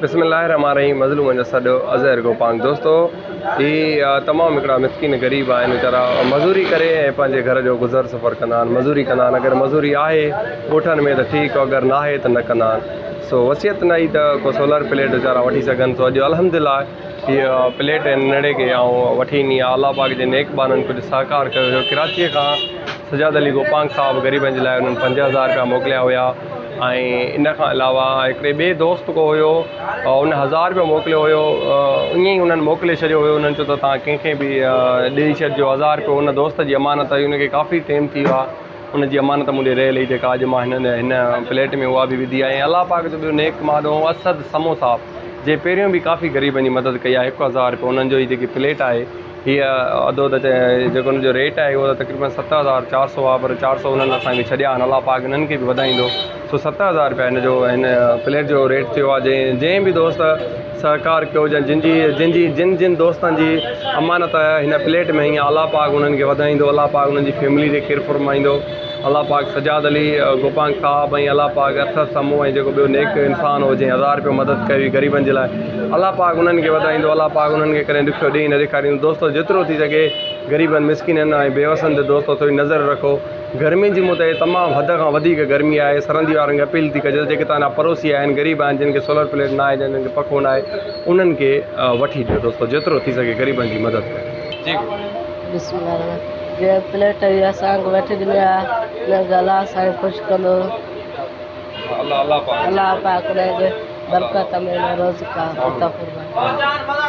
بسم الله الرحمن الرحيم مظلومن جو سڏ اظهر گوپانگ دوستو هي تمام هڪڙا مسڪين غريب آهن ويچارا مزوري ڪري ۽ پنهنجي گهر جو گذر سفر ڪندا آهن مزوري ڪندا آهن اگر مزوري آهي ڳوٺن ۾ ته ٺيڪ اگر ناهي ته نه ڪندا آهن سو وصيت نه آئي ته ڪو سولر پليٽ ويچارا وٺي سگهن سو اڄ الحمد لله هيء پليٽ نڙي کي آئون وٺي ايندي آهيان الله پاڪ جي نيڪ ٻانهن ڪجهه سهڪار ڪيو هيو ڪراچيء کان سجاد علي گوپانگ صاحب غريبن جي لاء انهن 5000 رپيا موڪليا هيا ۽ ان کان علاوه هڪڙي ٻئي دوست ڪو هيو ان هزار رپيو موڪليو هيو ائين ئي انهن موڪلي ڇڏيو هيو انهن چيو ته توهان ڪنهن کي به ڏئي ڇڏجو هزار رپيو ان دوست جي امانت هئي ان کي ڪافي ٽيم ٿي ويو آهي ان جي امانت مون ڏي رهيل هئي جيڪا اڄ مان هن هن پليٽ ۾ اها به وڌي آهي ۽ الله پاڪ جو ٻيو نيڪ ماڏو اسد سمون صاحب جنهن پهريون به ڪافي غريبن جي مدد ڪئي آهي هڪ هزار رپيو انهن جو هي جيڪي پليٽ آهي هيء اڌو ته جيڪو ان جو ريٽ آهي اهو ته تقريبن 7400 آهي پر 400 انهن اسان کي ڇڏيا آهن الله پاڪ انهن کي به وڌائيندو سو 7000 رپيا هن جو هن پليٽ جو ريٽ ٿيو آهي جنهن جنهن به دوست سهڪار ڪيو يا جن جي جن جي جن جن دوستن جي امانت هن پليٽ ۾ هئي الله پاڪ انهن کي وڌائيندو الله پاڪ انهن جي فيملي تي خير فرمائيندو الله پاڪ سجاد علي گوپانگ صاحب ۽ الله پاڪ ارشد سمون ۽ جيڪو ٻيو نيڪ انسان هو جنهن هزار رپيو مدد ڪئي هئي غريبن جي لاء الله پاڪ انهن کي وڌائيندو الله پاڪ انهن کي ڪڏهن ڏکيو ڏينهن نه ڏيکاريندو دوستو جيترو ٿي سگهي غريبن مسڪينن ۽ بيوسن تي دوستو ٿوري نظر رکو گرمي جي مدي تمام حد کان وڌيڪ گرمي آهي سرندي وارن کي اپيل ٿي ڪجي ته جيڪي توهان جا پڙوسي آهن غريب آهن جن کي سولر پليٽ نه آهي جن کي پکو نه آهي انهن کي وٺي ڏيو دوستو جيترو ٿي سگهي غريبن جي مدد ڪيو جي. بسم الله الرحمن جنهن پليٽ هي اسان کي وٺي ڏني آ ان کي الله سائين خوش ڪندو. الله پاڪ ان کي برڪت ۾ روزگار عطا فرمائي.